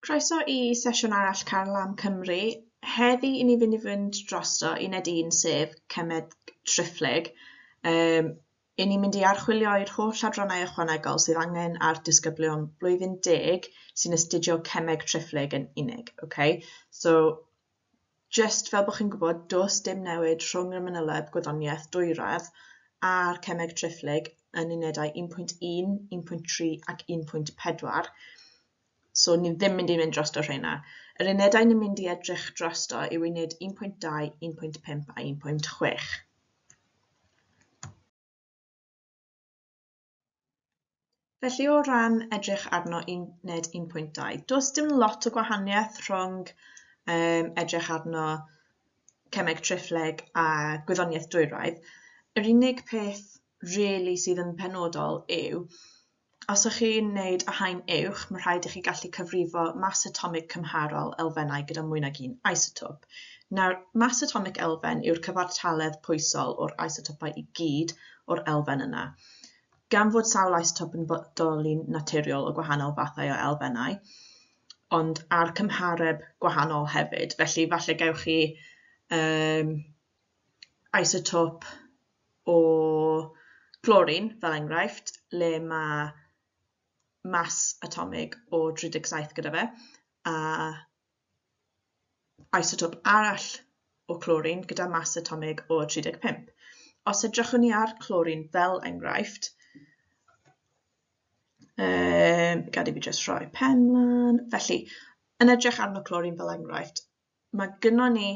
Croeso i sesiwn arall Carlam Cymru. Heddi i ni fynd i fynd drosto uned 1 sef cemed triphlyg. Um, i ni'n mynd i archwilio i'r holl adrannau ychwanegol sydd angen ar disgyblion blwyddyn deg sy'n astudio cemeg triphlyg yn unig. Okay? So, just fel bod chi'n gwybod, does dim newid rhwng y manyleb gwyddoniaeth dwyradd a'r cemeg triphlyg yn unedau 1.1, 1.3 ac 1.4. So ni ddim mynd i mynd drosto rheina. Yr unedau ni'n mynd i edrych drosto yw uned 1.2, 1.5 a 1.6. Felly o ran edrych arno uned 1.2, does dim lot o gwahaniaeth rhwng um, edrych arno cemeg triphlyg a gwyddoniaeth dwyraidd. Yr unig peth really sydd yn penodol yw Os ych chi'n wneud y haen uwch, mae rhaid i chi gallu cyfrifo mas atomig cymharol elfennau gyda mwy nag un isotop. Nawr, mas atomig elfen yw'r cyfartaledd pwysol o'r isotopau i gyd o'r elfen yna. Gan fod sawl isotop yn bodoli'n naturiol o gwahanol fathau o elfennau, ond ar cymhareb gwahanol hefyd, felly falle gewch chi um, isotop o clorin, fel enghraifft, le mae mas atomig o 37 gyda fe, a isotop arall o clorin gyda mas atomig o 35. Os edrychwn ni ar clorin fel enghraifft, um, gad i fi jyst rhoi pen mlaen. Felly, yn edrych arno clorin fel enghraifft, mae gynnon ni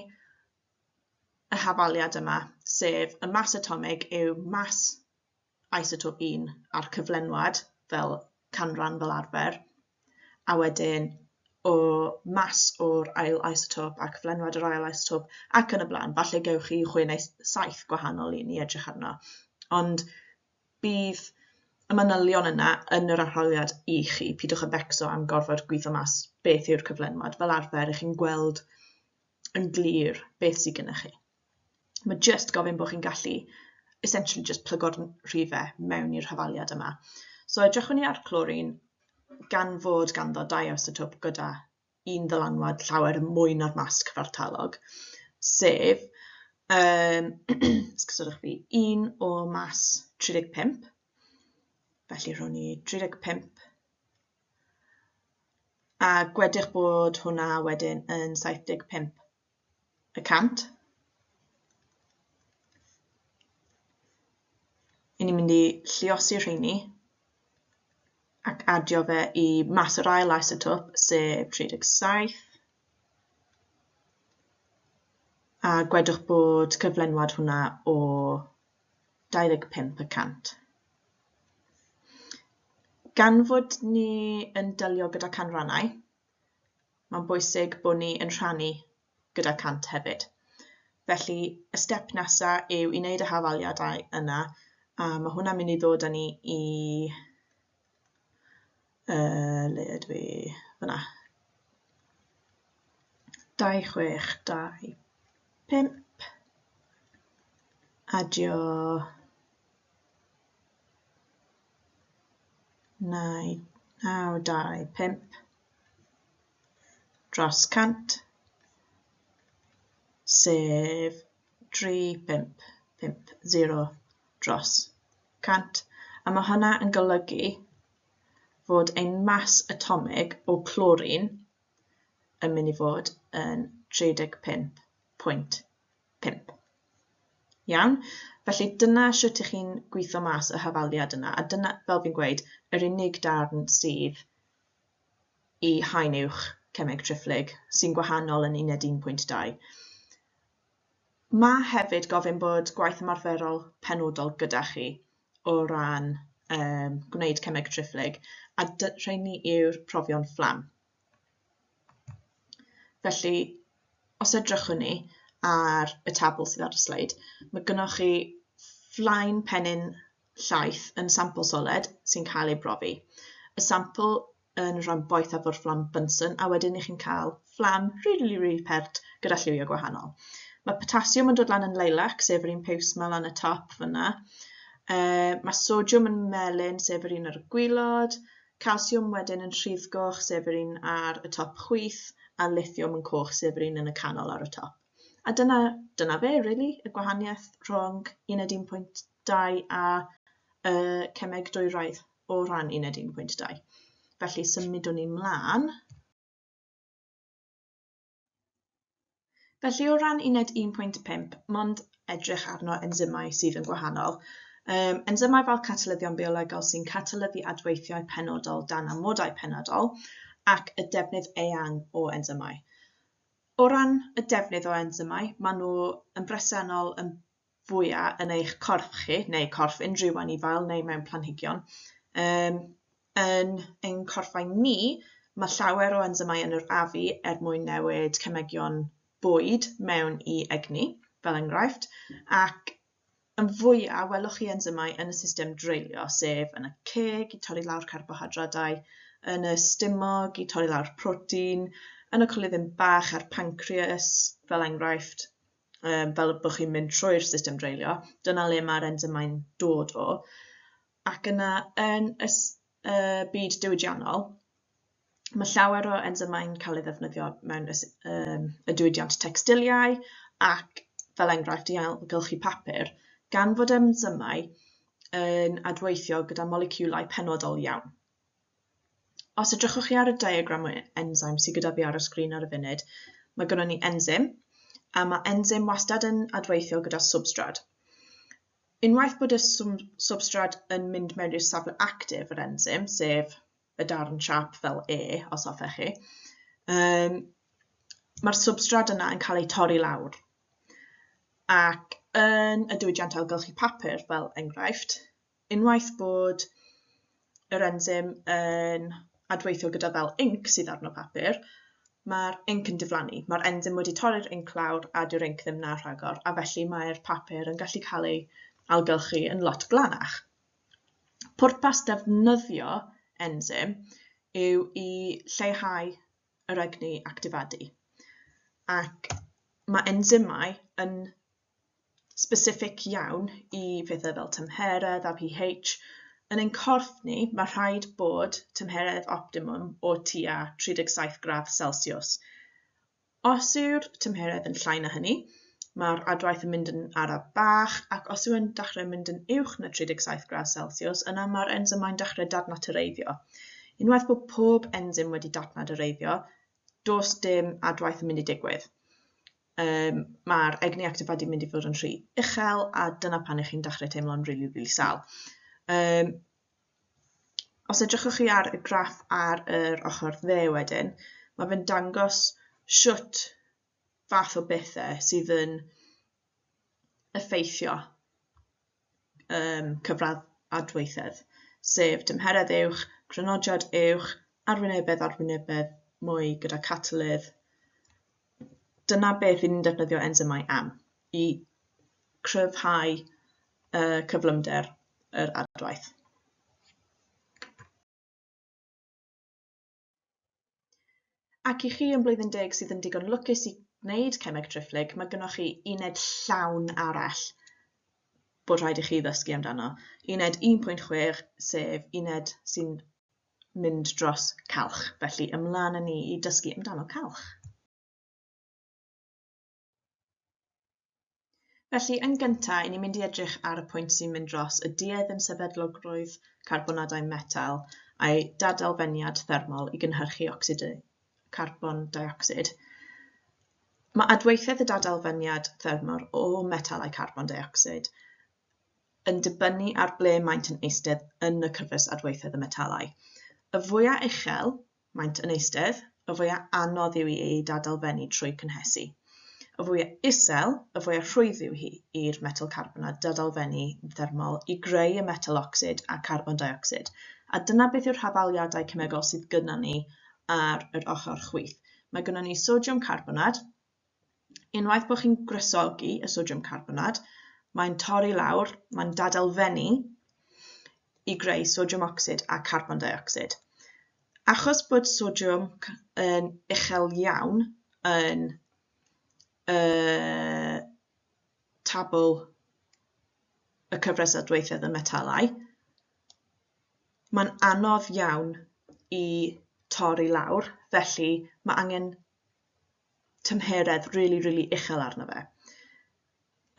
y hafaliad yma, sef y mas atomig yw mas isotop 1 a'r cyflenwad fel canran fel arfer, a wedyn o mas o'r ail isotop a cyflenwad yr ail isotop ac yn y blaen. Falle gewch chi 6 neu 7 gwahanol un i edrych arno. Ond bydd y manylion yna yn yr arholiad i chi. Pidwch â becso am gorfod gweithio mas beth yw'r cyflenwad. Fel arfer, ych chi'n gweld yn glir beth sydd gennych chi. Mae jyst gofyn bod chi'n gallu essentially just plygo'r rhifau mewn i'r hafaliad yma. So edrychwn ni ar clorin gan fod ganddo dau isotop gyda un ddylanwad llawer mwy na'r mas cyfartalog, sef, um, esgusodwch fi, un o mas 35, felly rhwn ni 35, a gwedwch bod hwnna wedyn yn 75 y cant. I ni'n mynd i lliosi rheini ac adio fe i mas yr ail isotop, sef 37. A gwedwch bod cyflenwad hwnna o 25 y cant. Gan fod ni yn delio gyda canrannau, mae'n bwysig bod ni yn rhannu gyda 100 hefyd. Felly, y step nesa yw i wneud y hafaliadau yna, a mae hwnna'n mynd i ddod â ni i... Uh, le ydw i? Fyna. 2, 6, 2, 5. Adio 9, 9, 2, 5 dros 100, sef 3550 dros 100, a mae hwnna yn golygu fod ein mas atomig o clorin yn mynd i fod yn 35.5. Iawn? Felly dyna sut ych chi'n gweithio mas y hafaliad yna, a dyna, fel fi'n gweud, yr unig darn sydd i haen uwch cemeg triphlyg, sy'n gwahanol yn uned 1.2. Mae hefyd gofyn bod gwaith ymarferol penodol gyda chi o ran um, gwneud cemeg triphlyg, a rheini yw'r profion fflam. Felly, os edrychwn ni ar y tabl sydd ar y sleid, mae gynnwch chi flaen pennyn llaeth yn sampl soled sy'n cael ei brofi. Y sampl yn rhan boethaf o'r fflam Bunsen a wedyn i chi'n cael fflam rili, rili, rili pert gyda lliwiau gwahanol. Mae potasiwm yn dod lan yn lilac, sef yr un piws ma lan y top fyna. Uh, mae sodiwm yn melyn, sef yr un ar y gwylod. Calsiwm wedyn yn rhydd goch, sef yr un ar y top chwith, a lithiwm yn coch, sef yr un yn y canol ar y top. A dyna, dyna fe, really, y gwahaniaeth rhwng uned 1.2 a uh, cemeg dwyraidd o ran uned 1.2. Felly symudwn ni mlaen. Felly o ran uned 1.5, mond edrych arno enzymau sydd yn gwahanol. Um, enzymau fel catalyddion biolegol sy'n catalyddu adweithiau penodol dan amodau penodol ac y defnydd eang o enzymau. O ran y defnydd o enzymau, maen nhw yn bresennol yn fwyaf yn eich corff chi, neu corff unrhyw anifail neu mewn planhigion. Um, yn ein corffau ni, mae llawer o enzymau yn yr afu er mwyn newid cemegion bwyd mewn i egni, fel enghraifft, ac yn fwyaf welwch chi enzymau yn y system dreulio, sef yn y ceg i torri lawr carbohydradau, yn y stumog i torri lawr protein, yn y coluddyn bach a'r pancreas, fel enghraifft, um, fel bod chi'n mynd trwy'r system dreulio, dyna le mae'r enzymau'n dod o. Ac yna, yn y uh, byd diwydiannol, mae llawer o enzymau'n cael ei ddefnyddio mewn y, um, y diwydiant textiliau ac, fel enghraifft, i ailgylchu papur, gan fod enzymau yn adweithio gyda moleciwlau penodol iawn. Os edrychwch chi ar y diagram o enzyme sydd gyda fi ar y sgrin ar y funud, mae gynnon ni enzym, a mae enzym wastad yn adweithio gyda substrad. Unwaith bod y substrad yn mynd mewn i'r safle actif yr enzym, sef y darn siap fel E, os hoffech chi, um, mae'r substrad yna yn cael ei torri lawr. Ac yn y diwydiant ailgylchu papur, fel enghraifft, Unwaith bod yr enzym yn adweithio gyda fel inc sydd arno papur, mae'r inc yn diflannu. Mae'r enzym wedi torri'r inc lawr a dyw'r inc ddim na rhagor, a felly mae'r papur yn gallu cael ei ailgylchu yn lot glanach. Pwrpas defnyddio enzym yw i lleihau yr egni actifadu. Ac mae enzymau yn specific iawn i phethau fel tymheredd a pH. Yn ein corff ni, mae rhaid bod tymheredd optimwm o tua 37 gradd Celsius. Os yw'r tymheredd yn llai na hynny, mae'r adwaith yn mynd yn araf bach, ac os yw e'n dechrau mynd yn uwch na 37 gradd Celsius, yna mae'r enzymau'n dechrau dadnatureiddio. Unwaith bod pob enzym wedi dadnatureiddio, does dim adwaith yn mynd i digwydd. um, mae'r egni actifadu mynd i fod yn rhy uchel a dyna pan ych chi'n dechrau teimlo'n rili, really, rili really sâl. Um, os edrychwch chi ar y graff ar yr ochr dde wedyn, mae fe'n dangos shwt fath o bethau sydd yn effeithio um, cyfradd adweithedd, sef tymheredd uwch, crynodiad uwch, arwynebedd arwynebedd mwy gyda catalydd. Dyna beth ni'n defnyddio enzymau am, i cryfhau uh, cyflymder yr adwaith. Ac i chi yn blwyddyn deg sydd yn digon lwcus i wneud cemeg triphlyg, mae gynnoch chi uned llawn arall bod rhaid i chi ddysgu amdano. Uned 1.6, sef uned sy'n mynd dros calch. Felly ymlaen â ni i dysgu amdano calch. Felly, yn gyntaf, i ni'n mynd i edrych ar y pwynt sy'n mynd dros y duedd yn sefydlogrwydd carbonadau metel a'i dadelfeniad thermol i gynhyrchu ocsid carbon deuocsid. Mae adweithedd y dadelfeniad thermol o metalau carbon deuocsid yn dibynnu ar ble maent yn eistedd yn y cyfres adweithedd y metalau. Y fwyaf uchel maent yn eistedd, y fwyaf anodd yw i eu dadelfennu trwy cynhesu. Y fwyaf isel, y fwyaf rhwydd yw hi i'r metel carbonad dadelfennu thermol i greu y metel ocsid a carbon deuocsid. A dyna beth yw'r hafaliadau cemegol sydd gyda ni ar yr ochr chwith. Mae gyda ni sodiwm carbonad. Unwaith bod chi'n gwresogi y sodiwm carbonad, mae'n torri lawr, mae'n dadelfennu i greu sodiwm ocsid a carbon deuocsid. Achos bod sodiwm yn uchel iawn yn y tabl y cyfres adweithedd y metalau, Mae'n anodd iawn i torri lawr, felly mae angen tymheredd rili, rili uchel arno fe.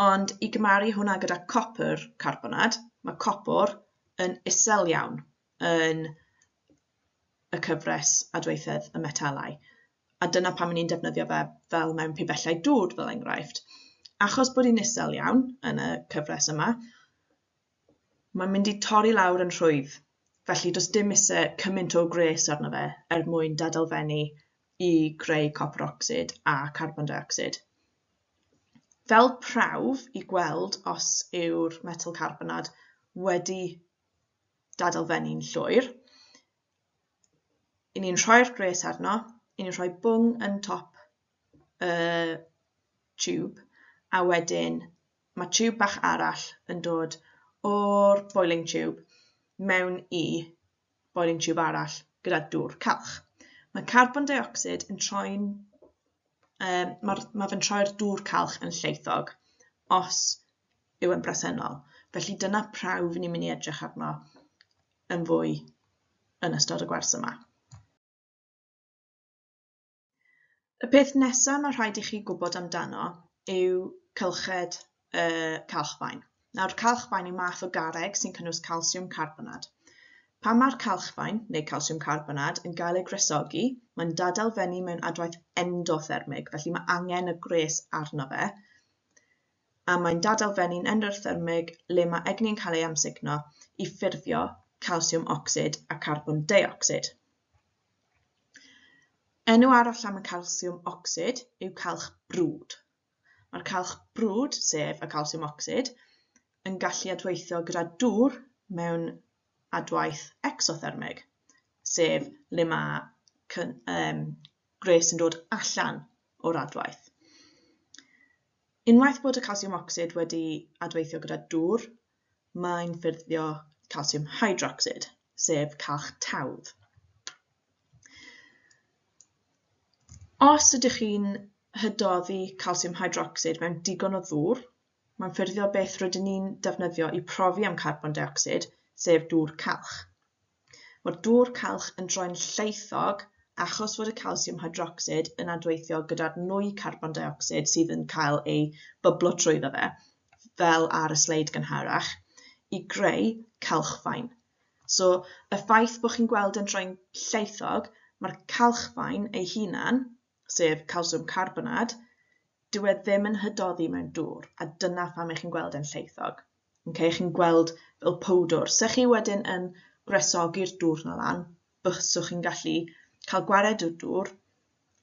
Ond i gymharu hwnna gyda copr carbonad, mae copr yn isel iawn yn y cyfres adweithedd y metalau. A dyna pam ni'n defnyddio fe fel mewn pibellau dŵr, fel enghraifft. Achos bod hi'n isel iawn yn y cyfres yma, mae'n mynd i torri lawr yn rhwydd. Felly does dim isie cymaint o gwres arno fe er mwyn dadelfennu i greu copr ocsid a carbon dioxid. Fel prawf i gweld os yw'r metel carbonad wedi dadelfennu'n llwyr, i ni'n rhoi'r gwres arno, i ni'n rhoi bwng yn top y tiwb, a wedyn mae tiwb bach arall yn dod o'r boiling tube mewn i boiling tube arall gyda dŵr calch. Mae carbon dioxid yn troi'n... Mae, mae fe'n troi'r dŵr calch yn lleithog os yw e'n bresennol. Felly dyna prawf ni'n mynd i edrych arno yn fwy yn ystod y gwers yma. Y peth nesaf mae rhaid i chi gwybod amdano yw cylched y calchfaen. Nawr, calchfaen yw math o garreg sy'n cynnwys calsiwm carbonad. Pan mae'r calchfaen, neu calsiwm carbonad, yn gael ei gwresogi, mae'n dadelfennu mewn adwaith endothermig, felly mae angen y gwres arno fe, a mae'n dadelfennu'n endothermig le mae egni'n cael ei amsugno i ffurfio calsiwm ocsid a carbon deuocsid. Enw arall am y calsiwm ocsid yw calch brwd. Mae'r calch brwd, sef y calsiwm ocsid, yn gallu adweithio gyda dŵr mewn adwaith exothermig, sef le mae gwres yn dod allan o'r adwaith. Unwaith bod y calsiwm ocsid wedi adweithio gyda dŵr, mae'n ffurfio calsiwm hydrocsid, sef calch tawdd. Os ydych chi'n hydoddi calsiwm hydrocsid mewn digon o ddŵr, mae'n ffurfio beth rydyn ni'n defnyddio i profi am carbon dioxid, sef dŵr calch. Mae'r dŵr calch yn troi'n llaethog achos fod y calsiwm hydrocsid yn adweithio gyda'r nwy carbon dioxid sydd yn cael ei byblo trwyddo fe, fel ar y sleid gynharach, i greu calchfaen. So, y ffaith bod chi'n gweld yn troi'n llaethog, mae'r calchfaen ei hunan, sef calsiwm carbonad, dyw e ddim yn hydoddi mewn dŵr, a dyna pham y'ch chi'n gweld e'n llaethog. Okay, chi'n gweld fel powdwr. Se chi wedyn yn gwresogi'r dŵr 'na lan, byswch chi'n gallu cael gwared o'r dŵr,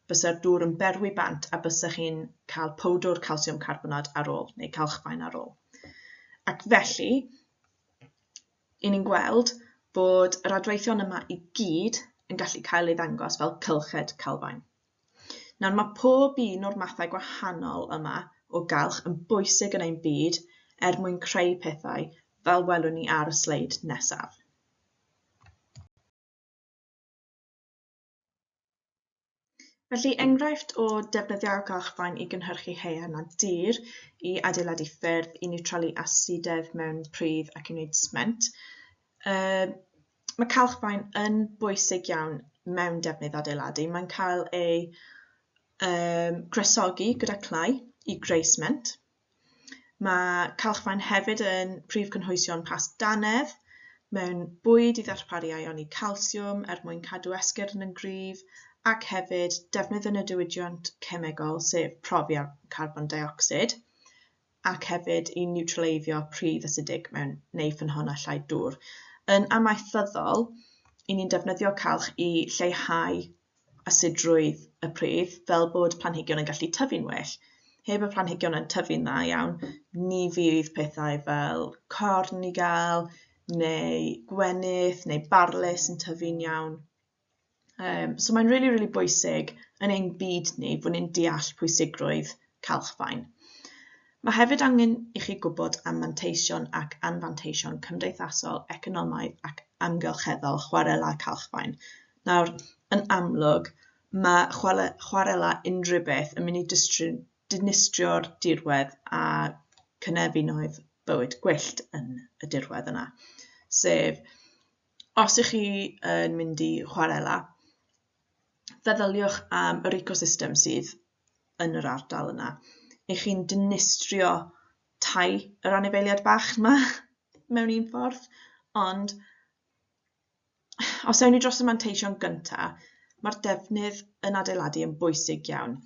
bysa'r dŵr yn berwi bant a bysech chi'n cael powdwr calsiwm carbonad ar ôl, neu calchfaen ar ôl. Ac felly, i ni'n gweld bod yr adweithion yma i gyd yn gallu cael ei ddangos fel cylched calfaen. Nawr mae pob un o'r mathau gwahanol yma o galch yn bwysig yn ein byd er mwyn creu pethau fel welwn ni ar y sleid nesaf. Felly, enghraifft o defnyddio calchfaen i gynhyrchu haearn a dur, i adeiladu ffyrdd, i niwtralu asidedd mewn pridd ac i wneud sment. Mae calchfaen yn bwysig iawn mewn defnydd adeiladu. Mae'n cael ei gwresogi gyda clai i greu sment. Mae calchfaen hefyd yn prif cynhwysion past dannedd mewn bwyd i ddarparu ioni calsiwm er mwyn cadw esgyrn yn gryf, ac hefyd defnydd yn y diwydiant cemegol, sef profi ar carbon deuocsid, ac hefyd i niwtraleiddio pridd asidig mewn neu ffynhonnellau dŵr. Yn amaethyddol, i ni'n defnyddio calch i lleihau asidrwydd y pridd fel bod planhigion yn gallu tyfu'n well. Heb y planhigion yn tyfu'n dda iawn, ni fydd pethau fel corn i gael, neu gwenith, neu barlys yn tyfu'n iawn. So mae'n really, really bwysig yn ein byd ni fod ni'n deall pwysigrwydd calchfaen. Mae hefyd angen i chi gwybod am manteision ac anfanteision cymdeithasol, economaidd ac amgylcheddol chwarela calchfaen. Nawr, yn amlwg, mae chwarela unrhyw beth yn mynd i dinistrio'r dirwedd a cynefinoedd bywyd gwyllt yn y dirwedd yna, sef Os ych chi yn mynd i chwarela, feddyliwch am yr ecosystem sydd yn yr ardal yna. Ych chi'n dinistrio tai yr anifeiliaid bach yma mewn un ffordd, ond os ewn ni dros y manteision gynta, mae'r defnydd yn adeiladu yn bwysig iawn.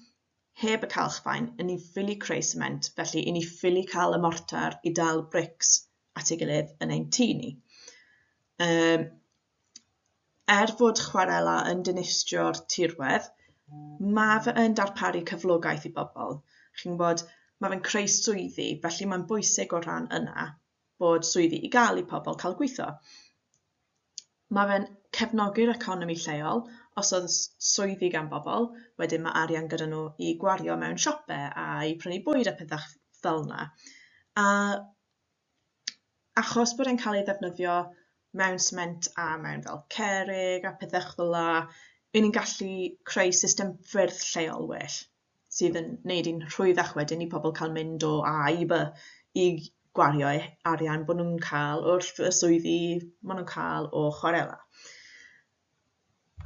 Heb y calchfaen, yn ni ffili creu sement, felly i ni ffili cael y mortar i dal brics at ei gilydd yn ein tŷ ni. Um, er fod chwarela yn dinistrio'r tirwedd, mae fe yn darparu cyflogaeth i bobl. Chi'n gwybod, mae fe'n creu swyddi, felly mae'n bwysig o rhan yna bod swyddi i gael i pobl cael gweithio. Mae fe'n cefnogi'r economi lleol, os oedd swyddi gan bobl, wedyn mae arian gyda nhw i gwario mewn siopau a i prynu bwyd a pethau fel yna. A achos bod e'n cael ei ddefnyddio mewn sment a mewn fel cerrig a pethau fel 'na, 'y ni'n gallu creu system ffyrdd lleol well, sydd yn wneud hi'n rhwyddach wedyn i pobl cael mynd o A i B i gwario eu arian bod nhw'n cael wrth y swyddi maen nhw'n cael o chwarela.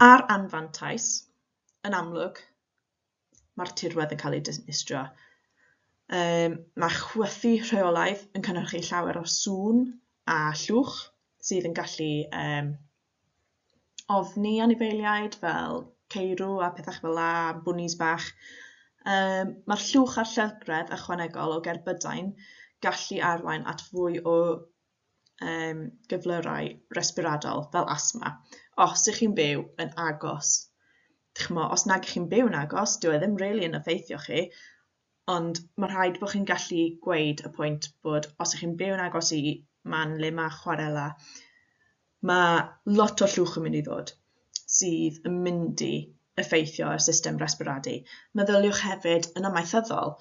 A'r anfantais, yn amlwg, mae'r tirwedd yn cael ei dinistrio. Um, mae chwythu rheolaidd yn cynhyrchu llawer o sŵn a llwch sydd yn gallu um, ofni anifeiliaid fel ceirw a pethau fel la, bwnis bach. Um, mae'r llwch a'r llygredd ychwanegol o gerbydau'n gallu arwain at fwy o um, gyflyrau resbiradol fel asthma. Os ych chi'n byw yn agos, chmo, os nag ych chi'n byw yn agos, dyw e ddim really yn effeithio chi, ond mae rhaid bod chi'n gallu gweud y pwynt bod os ych chi'n byw yn agos i man le mae chwarela, mae lot o llwch yn mynd i ddod sydd yn mynd i effeithio ar system resbiradu. Meddyliwch hefyd yn amaethyddol.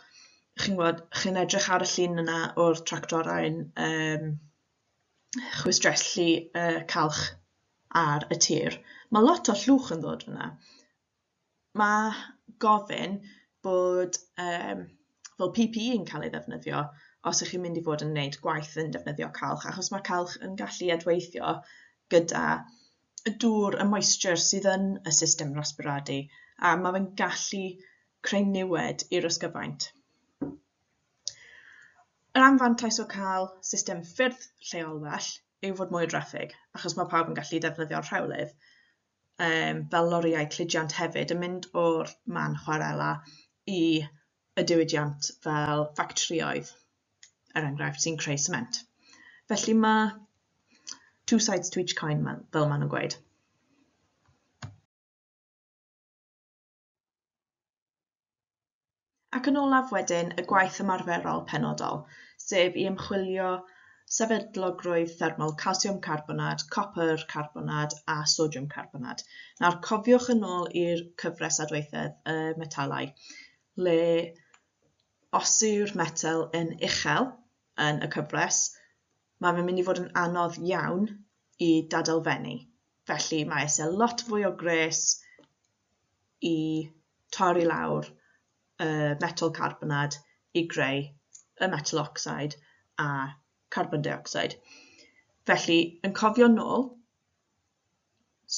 Chi'n gwybod, chi'n edrych ar y llun yna o'r tractorau'n um, chwistrellu y calch ar y tir. Mae lot o llwch yn ddod fyna. Mae gofyn bod um, fel PPE yn cael ei ddefnyddio os ych chi'n mynd i fod yn gwneud gwaith yn defnyddio calch, achos mae calch yn gallu adweithio gyda y dŵr, y moisture sydd yn y system resbiradu, a mae fe'n gallu creu niwed i'r ysgyfaint. Yr anfantais o cael system ffyrdd lleol well yw fod mwy o draffig, achos mae pawb yn gallu defnyddio'r rhewlydd, um, fel loriau cludiant hefyd yn mynd o'r man chwarela i y diwydiant fel ffactrïoedd, er enghraifft, sy'n creu sement. Felly mae two sides to each coin, fel maen nhw'n gweud. Ac yn olaf wedyn, y gwaith ymarferol penodol, sef i ymchwilio sefydlogrwydd thermol calsiwm carbonad, copr carbonad a sodiwm carbonad. Nawr, cofiwch yn ôl i'r cyfres adweithedd y metalau, le os yw'r metel yn uchel yn y cyfres, mae fe'n mynd i fod yn anodd iawn i dadelfennu. Felly mae eisiau lot fwy o gres i torri lawr y metal carbonad i greu y metal oxide a carbon dioxide. Felly, yn cofio nôl,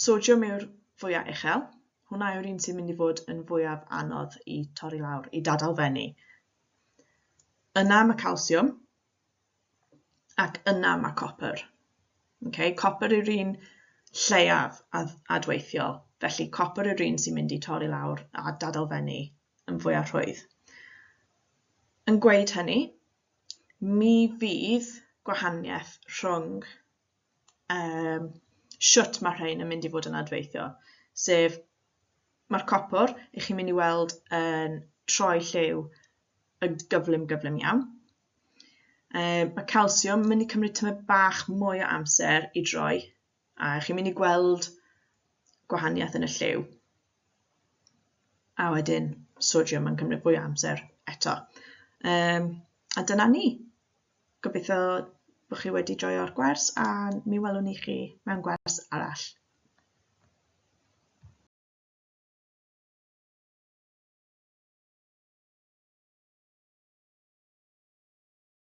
sodiwm yw'r fwyaf uchel. Hwna yw'r un sy'n mynd i fod yn fwyaf anodd i torri lawr, i dadalfennu. Yna mae calsiwm, ac yna mae copr. Okay? Copr yw'r un lleiaf adweithiol, felly copr yw'r un sy'n mynd i torri lawr a dadalfennu yn fwyaf rhwydd. Yn gweud hynny, mi fydd gwahaniaeth rhwng um, shwt mae rhain yn mynd i fod yn adweithio, sef mae'r copr i chi'n mynd i weld yn troi lliw yn gyflym gyflym iawn. Um, mae calsiwm yn mynd i cymryd tymed bach mwy o amser i droi, a chi'n mynd i gweld gwahaniaeth yn y lliw. A wedyn sodiwm yn cymryd fwy o amser eto. Um, a dyna ni. Gobeithio bod chi wedi joio'r gwers a mi welwn ni chi mewn gwers arall.